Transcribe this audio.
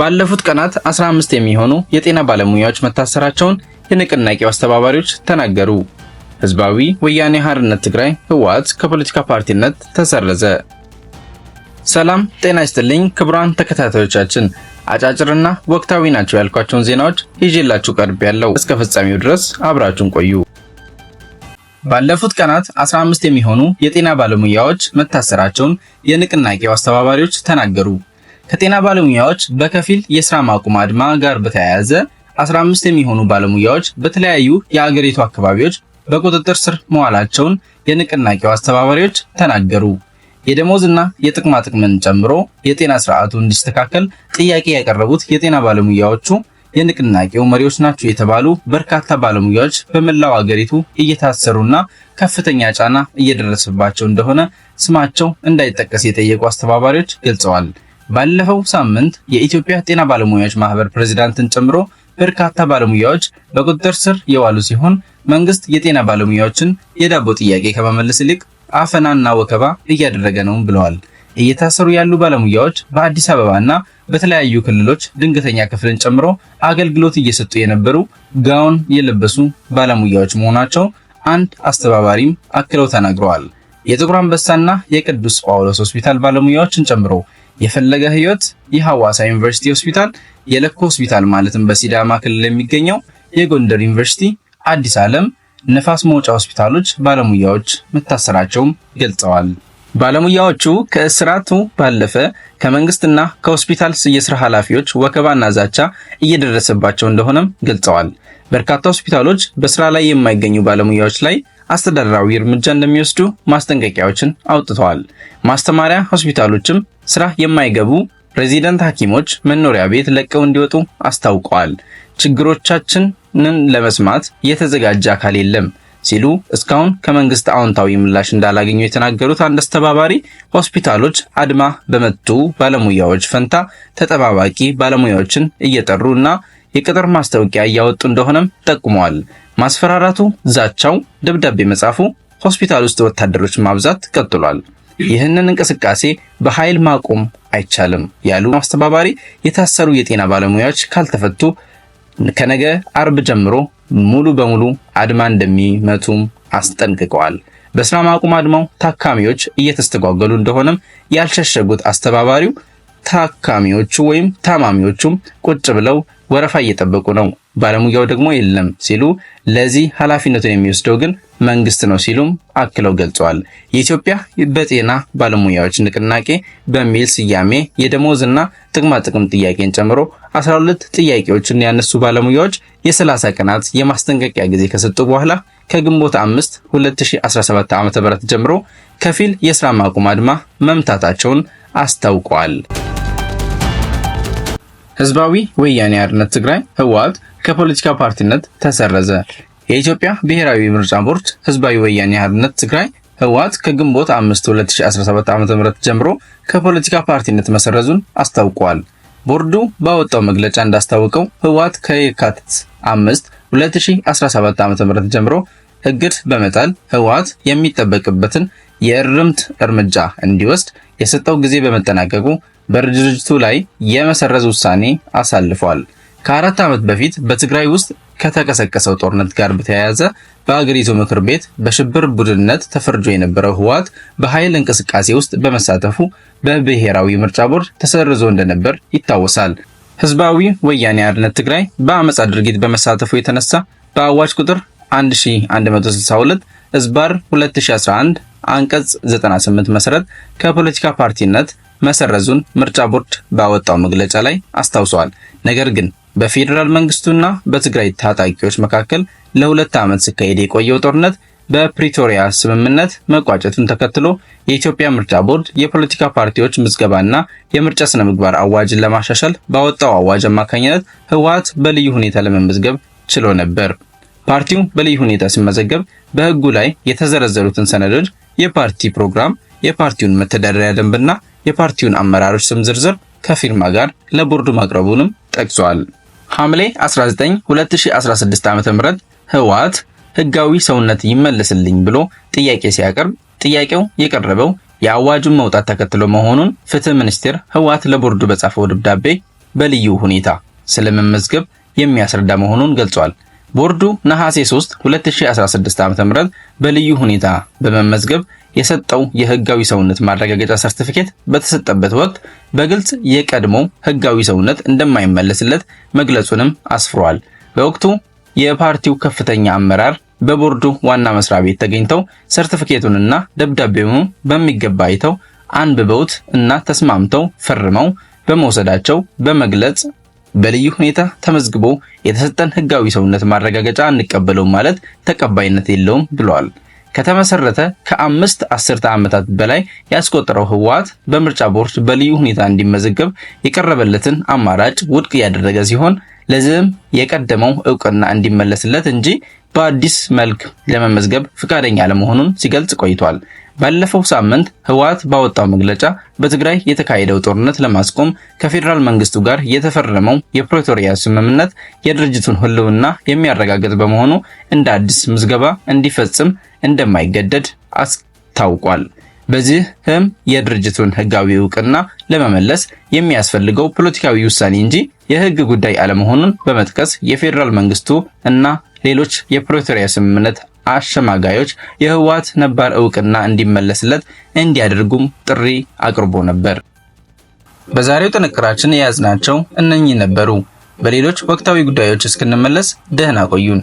ባለፉት ቀናት 15 የሚሆኑ የጤና ባለሙያዎች መታሰራቸውን የንቅናቄው አስተባባሪዎች ተናገሩ። ህዝባዊ ወያኔ ሓርነት ትግራይ ህወሓት ከፖለቲካ ፓርቲነት ተሰረዘ። ሰላም ጤና ይስጥልኝ ክቡራን ተከታታዮቻችን፣ አጫጭርና ወቅታዊ ናቸው ያልኳቸውን ዜናዎች ይዤላችሁ ቀርቤያለሁ። እስከ ፍጻሜው ድረስ አብራችሁን ቆዩ። ባለፉት ቀናት 15 የሚሆኑ የጤና ባለሙያዎች መታሰራቸውን የንቅናቄው አስተባባሪዎች ተናገሩ። ከጤና ባለሙያዎች በከፊል የስራ ማቆም አድማ ጋር በተያያዘ 15 የሚሆኑ ባለሙያዎች በተለያዩ የአገሪቱ አካባቢዎች በቁጥጥር ስር መዋላቸውን የንቅናቄው አስተባባሪዎች ተናገሩ። የደሞዝና የጥቅማ ጥቅምን ጨምሮ የጤና ስርዓቱ እንዲስተካከል ጥያቄ ያቀረቡት የጤና ባለሙያዎቹ የንቅናቄው መሪዎች ናቸው የተባሉ በርካታ ባለሙያዎች በመላው አገሪቱ እየታሰሩና ከፍተኛ ጫና እየደረሰባቸው እንደሆነ ስማቸው እንዳይጠቀስ የጠየቁ አስተባባሪዎች ገልጸዋል። ባለፈው ሳምንት የኢትዮጵያ ጤና ባለሙያዎች ማህበር ፕሬዚዳንትን ጨምሮ በርካታ ባለሙያዎች በቁጥጥር ስር የዋሉ ሲሆን መንግስት የጤና ባለሙያዎችን የዳቦ ጥያቄ ከመመለስ ይልቅ አፈናና ወከባ እያደረገ ነው ብለዋል። እየታሰሩ ያሉ ባለሙያዎች በአዲስ አበባና በተለያዩ ክልሎች ድንገተኛ ክፍልን ጨምሮ አገልግሎት እየሰጡ የነበሩ ጋውን የለበሱ ባለሙያዎች መሆናቸው አንድ አስተባባሪም አክለው ተናግረዋል። የጥቁር አንበሳና የቅዱስ ጳውሎስ ሆስፒታል ባለሙያዎችን ጨምሮ የፈለገ ሕይወት፣ የሐዋሳ ዩኒቨርሲቲ ሆስፒታል፣ የለኮ ሆስፒታል ማለትም በሲዳማ ክልል የሚገኘው የጎንደር ዩኒቨርሲቲ፣ አዲስ ዓለም፣ ነፋስ መውጫ ሆስፒታሎች ባለሙያዎች መታሰራቸውም ገልጸዋል። ባለሙያዎቹ ከእስራቱ ባለፈ ከመንግስትና ከሆስፒታል የስራ ኃላፊዎች ወከባና ዛቻ እየደረሰባቸው እንደሆነም ገልጸዋል። በርካታ ሆስፒታሎች በስራ ላይ የማይገኙ ባለሙያዎች ላይ አስተዳደራዊ እርምጃ እንደሚወስዱ ማስጠንቀቂያዎችን አውጥተዋል። ማስተማሪያ ሆስፒታሎችም ስራ የማይገቡ ሬዚደንት ሐኪሞች መኖሪያ ቤት ለቀው እንዲወጡ አስታውቀዋል። ችግሮቻችንን ለመስማት የተዘጋጀ አካል የለም ሲሉ እስካሁን ከመንግስት አዎንታዊ ምላሽ እንዳላገኙ የተናገሩት አንድ አስተባባሪ ሆስፒታሎች አድማ በመቱ ባለሙያዎች ፈንታ ተጠባባቂ ባለሙያዎችን እየጠሩ እና የቅጥር ማስታወቂያ እያወጡ እንደሆነም ጠቁመዋል። ማስፈራራቱ፣ ዛቻው፣ ደብዳቤ መጻፉ፣ ሆስፒታል ውስጥ ወታደሮች ማብዛት ቀጥሏል። ይህንን እንቅስቃሴ በኃይል ማቆም አይቻልም ያሉ አስተባባሪ የታሰሩ የጤና ባለሙያዎች ካልተፈቱ ከነገ አርብ ጀምሮ ሙሉ በሙሉ አድማ እንደሚመቱም አስጠንቅቀዋል። በስራ ማቆም አድማው ታካሚዎች እየተስተጓገሉ እንደሆነም ያልሸሸጉት አስተባባሪው ታካሚዎቹ ወይም ታማሚዎቹም ቁጭ ብለው ወረፋ እየጠበቁ ነው፣ ባለሙያው ደግሞ የለም ሲሉ ለዚህ ኃላፊነቱን የሚወስደው ግን መንግስት ነው ሲሉም አክለው ገልጸዋል። የኢትዮጵያ በጤና ባለሙያዎች ንቅናቄ በሚል ስያሜ የደሞዝና ጥቅማ ጥቅም ጥያቄን ጨምሮ 12 ጥያቄዎችን ያነሱ ባለሙያዎች የ30 ቀናት የማስጠንቀቂያ ጊዜ ከሰጡ በኋላ ከግንቦት 5 2017 ዓ.ም ጀምሮ ከፊል የስራ ማቆም አድማ መምታታቸውን አስታውቀዋል። ህዝባዊ ወያኔ ሓርነት ትግራይ ህወሓት ከፖለቲካ ፓርቲነት ተሰረዘ። የኢትዮጵያ ብሔራዊ ምርጫ ቦርድ ህዝባዊ ወያኔ ሓርነት ትግራይ ህወሓት ከግንቦት 5 2017 ዓ.ም ጀምሮ ከፖለቲካ ፓርቲነት መሰረዙን አስታውቋል። ቦርዱ ባወጣው መግለጫ እንዳስታወቀው ህወሓት ከየካቲት 5 2017 ዓ.ም ጀምሮ እግድ በመጣል ህወሓት የሚጠበቅበትን የእርምት እርምጃ እንዲወስድ የሰጠው ጊዜ በመጠናቀቁ በድርጅቱ ላይ የመሰረዝ ውሳኔ አሳልፏል። ከ4 ዓመት በፊት በትግራይ ውስጥ ከተቀሰቀሰው ጦርነት ጋር በተያያዘ በአገሪቱ ምክር ቤት በሽብር ቡድንነት ተፈርጆ የነበረው ህወሓት በኃይል እንቅስቃሴ ውስጥ በመሳተፉ በብሔራዊ ምርጫ ቦርድ ተሰርዞ እንደነበር ይታወሳል። ህዝባዊ ወያኔ ሓርነት ትግራይ በአመፃ ድርጊት በመሳተፉ የተነሳ በአዋጅ ቁጥር 1162 እዝባር 2011 አንቀጽ 98 መሰረት ከፖለቲካ ፓርቲነት መሰረዙን ምርጫ ቦርድ ባወጣው መግለጫ ላይ አስታውሰዋል። ነገር ግን በፌዴራል መንግስቱና በትግራይ ታጣቂዎች መካከል ለ2 ዓመት ሲካሄድ የቆየው ጦርነት በፕሪቶሪያ ስምምነት መቋጨቱን ተከትሎ የኢትዮጵያ ምርጫ ቦርድ የፖለቲካ ፓርቲዎች ምዝገባና የምርጫ ስነ ምግባር አዋጅን ለማሻሻል ባወጣው አዋጅ አማካኝነት ህወሓት በልዩ ሁኔታ ለመመዝገብ ችሎ ነበር። ፓርቲው በልዩ ሁኔታ ሲመዘገብ በህጉ ላይ የተዘረዘሩትን ሰነዶች፣ የፓርቲ ፕሮግራም፣ የፓርቲውን መተዳደሪያ ደንብና የፓርቲውን አመራሮች ስም ዝርዝር ከፊርማ ጋር ለቦርዱ ማቅረቡንም ጠቅሷል። ሐምሌ 19 2016 ዓ.ም ህወሓት ህጋዊ ሰውነት ይመለስልኝ ብሎ ጥያቄ ሲያቀርብ ጥያቄው የቀረበው የአዋጁን መውጣት ተከትሎ መሆኑን ፍትህ ሚኒስቴር ህወሓት ለቦርዱ በጻፈው ደብዳቤ በልዩ ሁኔታ ስለመመዝገብ የሚያስረዳ መሆኑን ገልጿል። ቦርዱ ነሐሴ 3 2016 ዓ.ም በልዩ ሁኔታ በመመዝገብ የሰጠው የህጋዊ ሰውነት ማረጋገጫ ሰርቲፊኬት በተሰጠበት ወቅት በግልጽ የቀድሞ ህጋዊ ሰውነት እንደማይመለስለት መግለጹንም አስፍሯል። በወቅቱ የፓርቲው ከፍተኛ አመራር በቦርዱ ዋና መስሪያ ቤት ተገኝተው ሰርቲፊኬቱንና ደብዳቤውን በሚገባ አይተው አንብበውት እና ተስማምተው ፈርመው በመውሰዳቸው በመግለጽ በልዩ ሁኔታ ተመዝግቦ የተሰጠን ህጋዊ ሰውነት ማረጋገጫ አንቀበለውም ማለት ተቀባይነት የለውም ብለዋል። ከተመሰረተ ከ5 አስርተ ዓመታት በላይ ያስቆጠረው ህወሓት በምርጫ ቦርድ በልዩ ሁኔታ እንዲመዘገብ የቀረበለትን አማራጭ ውድቅ ያደረገ ሲሆን ለዚህም የቀደመው እውቅና እንዲመለስለት እንጂ በአዲስ መልክ ለመመዝገብ ፍቃደኛ አለመሆኑን ሲገልጽ ቆይቷል። ባለፈው ሳምንት ህወሓት ባወጣው መግለጫ በትግራይ የተካሄደው ጦርነት ለማስቆም ከፌዴራል መንግስቱ ጋር የተፈረመው የፕሪቶሪያ ስምምነት የድርጅቱን ህልውና የሚያረጋግጥ በመሆኑ እንደ አዲስ ምዝገባ እንዲፈጽም እንደማይገደድ አስታውቋል። በዚህም የድርጅቱን ህጋዊ እውቅና ለመመለስ የሚያስፈልገው ፖለቲካዊ ውሳኔ እንጂ የህግ ጉዳይ አለመሆኑን በመጥቀስ የፌዴራል መንግስቱ እና ሌሎች የፕሪቶሪያ ስምምነት አሸማጋዮች የህወሓት ነባር እውቅና እንዲመለስለት እንዲያደርጉም ጥሪ አቅርቦ ነበር። በዛሬው ጥንቅራችን የያዝናቸው እነኚህ ነበሩ። በሌሎች ወቅታዊ ጉዳዮች እስክንመለስ ደህና ቆዩን።